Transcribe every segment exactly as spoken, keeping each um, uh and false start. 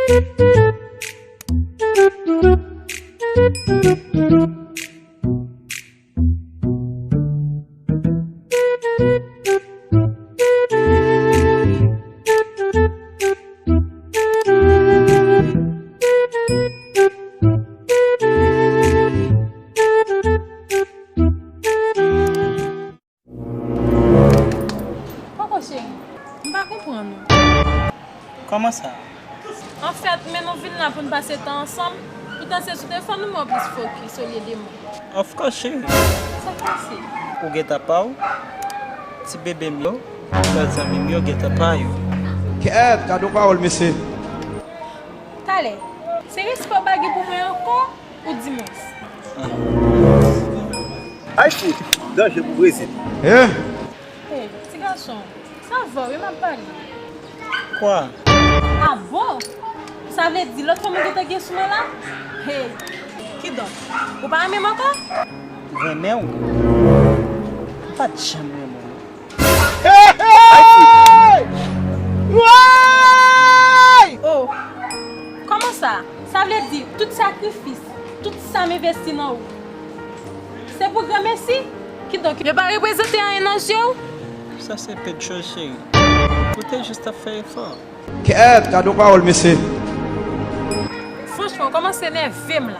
Koko cheri, m pa konprann ou. Kòman sa? Anfèt, men nou vin la pou n pase tan ansanm, poutan se sou telefòn ou mwen plis fokis olye de mwen. Of course, cheri. Sa k pase? Ou gen tan pa w, ti bebe m yo, lòt zanmi m yo gen tan pa yo. Kèt, gad yon pawòl, mesye. Talè, se respè w pa gen pou mwen ankò? Ou di mwens. Ay fout, danje pou Brezil. Eh? Hey, ti gason, sa va wi, m ap pale. Kwa? Ah bon? Sa vle di lòt fanm ou gentan gen sou mwen la? Hey, kidonk, ou pa renmen m ankò? Renmen w? M pa t janm renmen w. Hey! Woy! Oh, kòman sa? Sa vle di tout sakrifis, tout sa m envesti nan ou, se pou granmesi? Kidonk, yo pa reprezante anyen nan zye w? Sa se pe de choz, cheri. Ou te jis ap fè efò. Kèt, gad yon pawòl, mesye. Franchman, w kòmanse nève m la.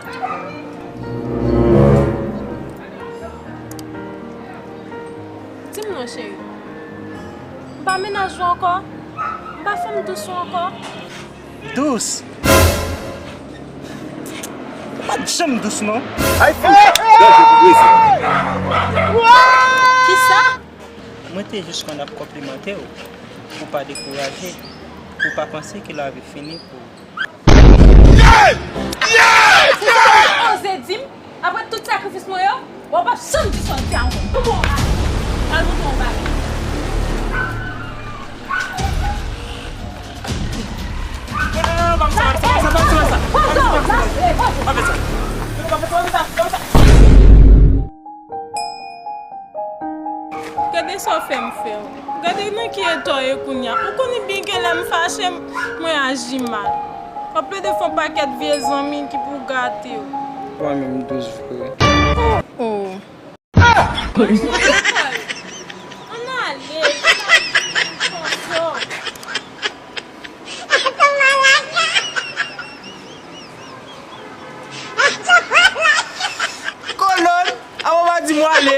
Di m non, cheri. M pa mennaj ou ankò. M pa fanm dous ou ankò. Dous? Ou pa t janm dous, non. Ay, fout! Kisa? Mwen te jis konn ap konplimante w pou w pa dekouraje, pou w pa panse ke lavi fini pou ou. Ou oze di m, apre tout sakrifis mwen yo, w ap ap janm di sa w di a ankò. Al montre w bagay. Non, non, non, non, pa fè sa, pa fè sa, pa fè sa, pa fè sa. Pa fè sa. Non, non, pa fè sa, pa fè sa, pa fè sa. Gade sa w fè m fè w. Gade nan ki eta w ye kounye a. Ou konnen byen ke lè m fache, mwen aji mal. W ap plede fè yon pakèt vye zanmi ki pou gate w. Mwen menm dous vre. Oh, oh. Ann ale. Kolòn, avan w pa di m w ale,